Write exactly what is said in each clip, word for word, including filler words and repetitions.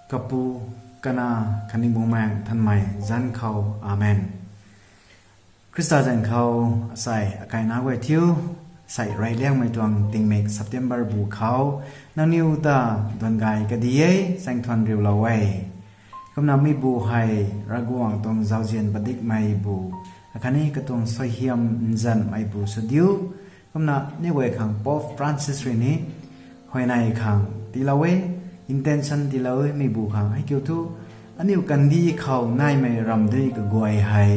Kapu, Kanac khatni Bumaengh Nthanmei zanc khou. Amen. Khrista zanc khou asei akai nac guay thiu, asei reyliangmei tuang tingmik September bu khou nangniw ta duan gay kadi e, chaeng thuan riulou e. Kumna mi bu hei Ravguangc tuang zauzian padikmei bu, akhatni katuang suaihiam nzanmei bu sw diu. Kumna aniw guay khang Pope Francis rui ni huayney khang tiilou e, intention tiilou e, mi bu khang hei kiu thu, aniw kandih khou naimei ramdui kaguay hei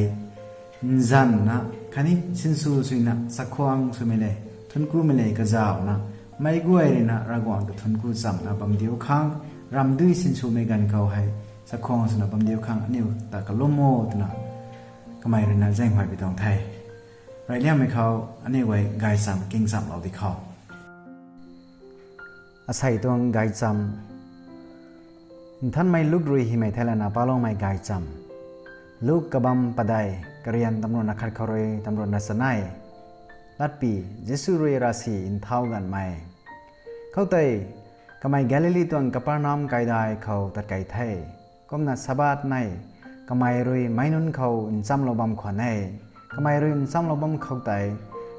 nzanna khatni sinsw suina chakhwang swmei le, thuanckumei le kazauhna, meic guay ruina Ravguangc ta thuancku chamna bam diu khang, ramdui sinswmei ganv khou hei chakhwang swna bam diu khang aniw ta kalum o twna kamei ruina zaenghuay pi tuang the. Reyliangmei khou aniw guay gaychamv kingchamlou di khou. Asei tuang gaychamv. Nthanmei Luk rui hymei thei lana paloumei gaychamv. Luk kabam padeih, karian tamruhna khat khou rui tamruhna chanei. Latpy: Jisu rui ravsic nthau ganvmei. Khoutei kamei Galili tuang Kapernaum kaidai khou tat kei the. Kumna Sabbath nei kamei rui meic nunc khou nchamlou bam khwan e. Kamei rui nchamlou bam khoutei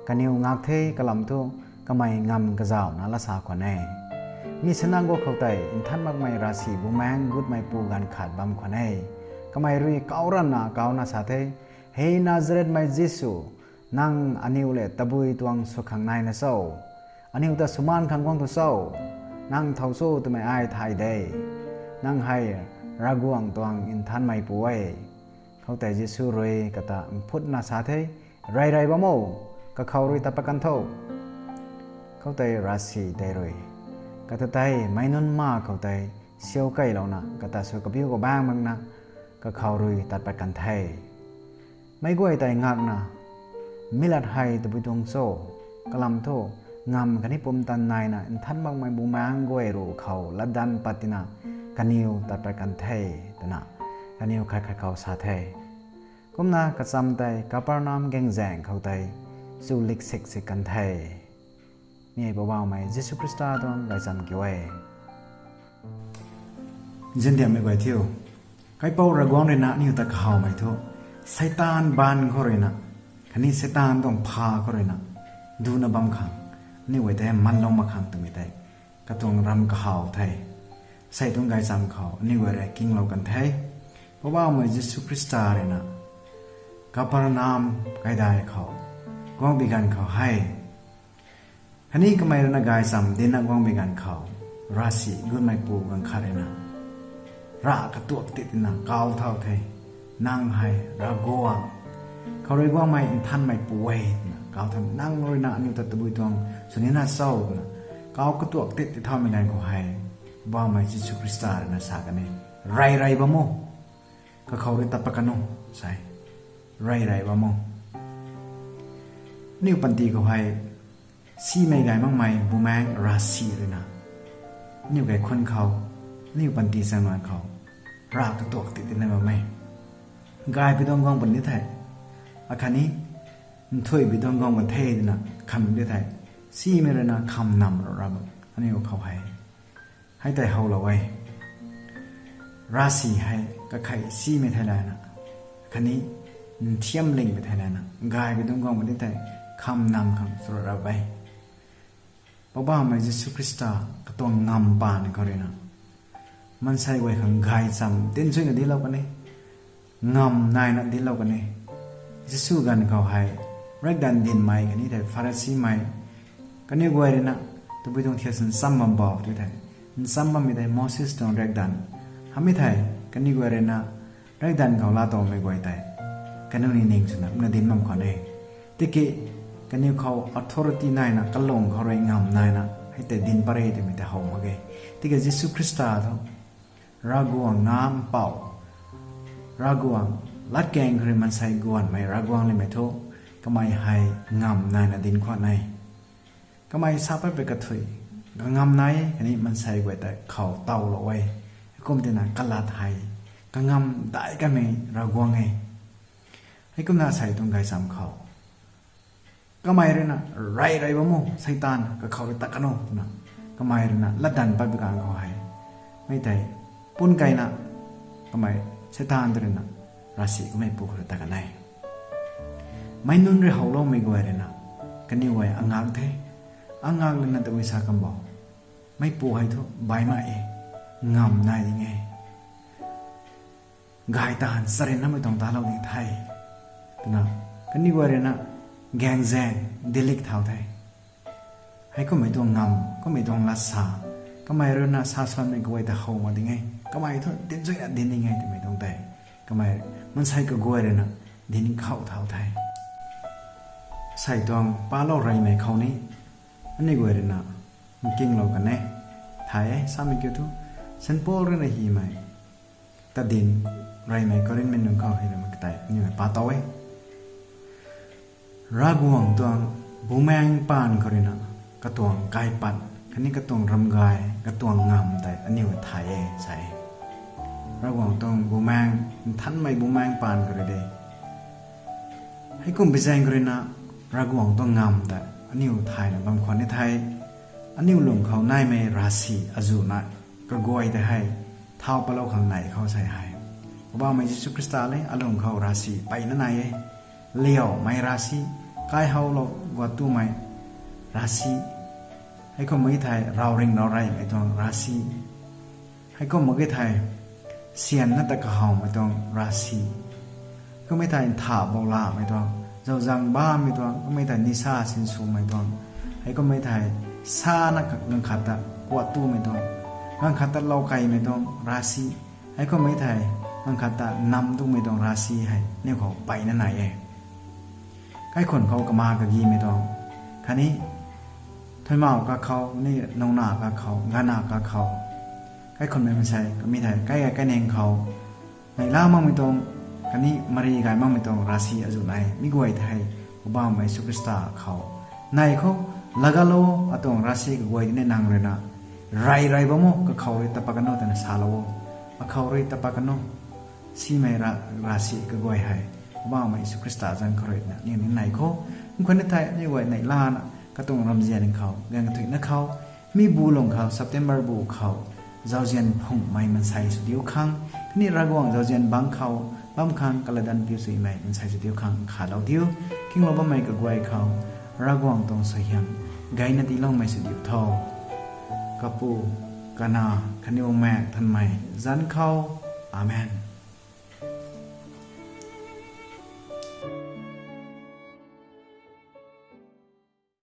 kaniw ngak the, kalam thu kamei ngamv kazauhna lat sa khwan e. Mi sinagog khoutei nthan makmei ravsic bumaengc gutmeipu ganv khat bam khwan e. Kamei rui kau ranvna kauna sa the, He Nazarethmei Jisu, nang aniw lev tabui tuang sw khang naina cho? Aniw ta swmaan khang guang tu cho? Nang thow cho twmei ai thay de. Nang hei Ravguangc tuang nthanmeipu e. Khoutei Jisu rui kata mphutna sa the, Rey rey bam o, kakhou rui tat pat kan tho. Khoutei ravsic tei rui kata tei meic nunc ma khoutei siau keylouna kata sw kabiu kabaengc makna kakhou rui tat pat kan the. Meic guay tei ngakna, Mi lat hei tabui tuang cho? Kalam thu ngamv khatni pumtan naina nthan makmei bumaengc guay ruc khou latdanv pat tina kaniw tat pat kan the, twna kaniw khat khat khou sa the. Kumna kacham tei Kapernaum gaengzaeng khou tei chu lik sik sik kan the. Mi hei Poubauhmei Jisu Khrista tuang gaychamv kiu e. Nziandiakmei guay thiu, Kaipouc Ravguangc ruina aniw ta kahawmei thu, Seitaan baanv khou ruina khatni Seitaan tuang pha khou ruina duna bam khang aniw guay tei manlou mak khang twmei tei katuang ram kahaw the. Asei tuang gaychamv khou aniw guay rui kinglou kan the. Poubauhmei Jisu Khrista ruina Kapernaum kaidai khou guangbi ganv khou hei, khatni kamei ruina gaychamv dinna guangbi ganv khou, ravsic gutmeipu ganv khat ruina rav katuak tit tina kau thau the, Nang hei Ravguangc khou rui guangmei nthanmeipu e, twna kau thau, Nang ruina aniw ta tabui tuang sw nina cho? Twna kau katuak tit ti thaumei ganv khou hei, Poubauhmei Jisu Khrista ruina sa kan e, Rey rey bam o, kakhou rui tat pat kan o, sa e. Rey rey bam o. Aniw panty khou hei simei gay makmei bumaengc ravsic ruina aniw kaikhunc khou, aniw panty chaengluan khou rav katuak tit tina bam e. Gaypui tuang guang puni thei, akhatni nthuihpui tuang guang puni the twna khan di thei, simei ruina kham nam ra ra bam aniw khou hei hei tei howlou e. Ravsic hei kakhei simei thei lana khatni nthiamlingmei thei lana gaypui tuang guang puni thei, kham nam khang sw ra ra e. Poubauhmei Jisu Khrista katuang ngamv paan khou ruina maansei guay khang gaychamv dinchuina dinclou kan e, ngamv naina dinclou kan e. Jisu ganv khou hei riakdanv dinmei khatni thei Pharisimei, kaniw guay ruina tabui tuang thiak sw ncham bam bo tw thei, ncham bammei tei Moses tuang riakdanv hamhmei thei, kaniw guay ruina riakdanv khou laa towmei guay tei kaniw ni ning swna kumna dinc bam khwan e. Tiki kaniw khou authority naina, kalung khou rui ngamv naina hei tei dinc pat re twmei tei how mak ge. Tiki Jisu Khrista thu Ravguangc Nac Mpouh, Ravguangc latkaeng khou rui maansei guanmei Ravguangc nimei thu, kamei hei ngamv naina dinc khwan e. Kamei sa patpui kathuic kangamv nai khatni maansei guay ta khou towlou e. Heikum tina kalat hei kangamv dai kamei Ravguangc e. Heikumna asei tuang gaychamv khou kamei ruina, Rey rey bam o, Seitaan, kakhou rui tat kan o, twna kamei ruina latdanv patpui ganv khou hei, mi tei pun kaina, kamei Seitaan tu ruina ravsic kummei pu khou rui ta kan e. Meic nunc rui howloumei guay ruina kaniw guay angak the. Angak lana tabui sa kam bo, meic pu hei thu baihmei e, ngam nai ding e, gay taanv charynmei tuang talou ding the, twna kaniw guay ruina gaengzaeng dilik thau the. Heikummei tuang ngam, kummei tuang lat sa, kamei ruina sa suanmei kaguay ta how mak ding e, kamei thu dinchuina dinc ding e twmei tuang tei kamei maansei kaguay ruina dinc khou thau the. Sei tuang palou reymei khou ni aniw guay ruina nkinglou kan e. Thay e samei kiu thu, Saint Paul ruina hymei tadin reymei Korinthmei nunc khou hei ruina katei aniw pa tow e. Ravguangc tuang bumaengc paan khou ruina katuang kaipat khatni katuang ramgay, katuang ngam tei aniw thay e sa e. Ravguangc tuang bumaengc, nthanmei bumaengc paan khou rui de, heikum bizaeng khou ruina Ravguangc tuang ngam tei aniw thayna bam khwan ni the. Aniw lung khou naimei ravsic azuh nai kaguay tei hei thau patlou khang nei khou sei hei, Poubauhmei Jisu Khrista le alung khou ravsic mpeyna nai e. Liaumei ravsic, kaihowlou guat tumei ravsic, heikum mak ge thei ravringlou reymei tuang ravsic, heikum mak ge thei syan na ta kahawmei tuang ravsic, kummei thei nthah bou lamei tuang, zauzang bammei tuang, kummei thei nisa sinswmei tuang, heikummei thei sana ganv khat ta kuat tumei tuang, ganv khat ta lou keymei tuang ravsic, heikummei thei ganv khat ta nam tumei tuang ravsic hei aniw khou mpeyna nai e. Kaikhunc khou kama kagimei tuang, khatni thuimau kakhou, ni nungna kakhou, gana kakhou, kaikhunmei maansei kamei thei kai gay kaining khou neihla makmei tuang, khatni mari gay makmei tuang ravsic azuh nai. Mi guay tei hei Poubauhmei Jisu Khrista khou nei khou lagalo, atuang ravsic kaguay tei ni nang ruina rey rey bam o, kakhou rui tapat kan o twna salou o. Akhou rui tapat kan o, simei ra- ravsic kaguay hei Poubauhmei Jisu Khrista zanc khou ruina aniw ni nei khou, nkhwan ni thei aniw guay neihlana katuang ramzian khou, ganv kathuicna khou, mi bu lung khou, September bu khou zauzian phungmei maansei sw diu khang, khatni Ravguangc zauzian bangc khou bam khang kalatdanv piu suimei maansei sw diu khang nkhavlou diu. Kinglou bammei kaguay khou Ravguangc tuang suaihiam gayna tiiloumei sw diu tho. Kapu, Kanac khatni Bumaengh Nthanmei zanc khou. Amen.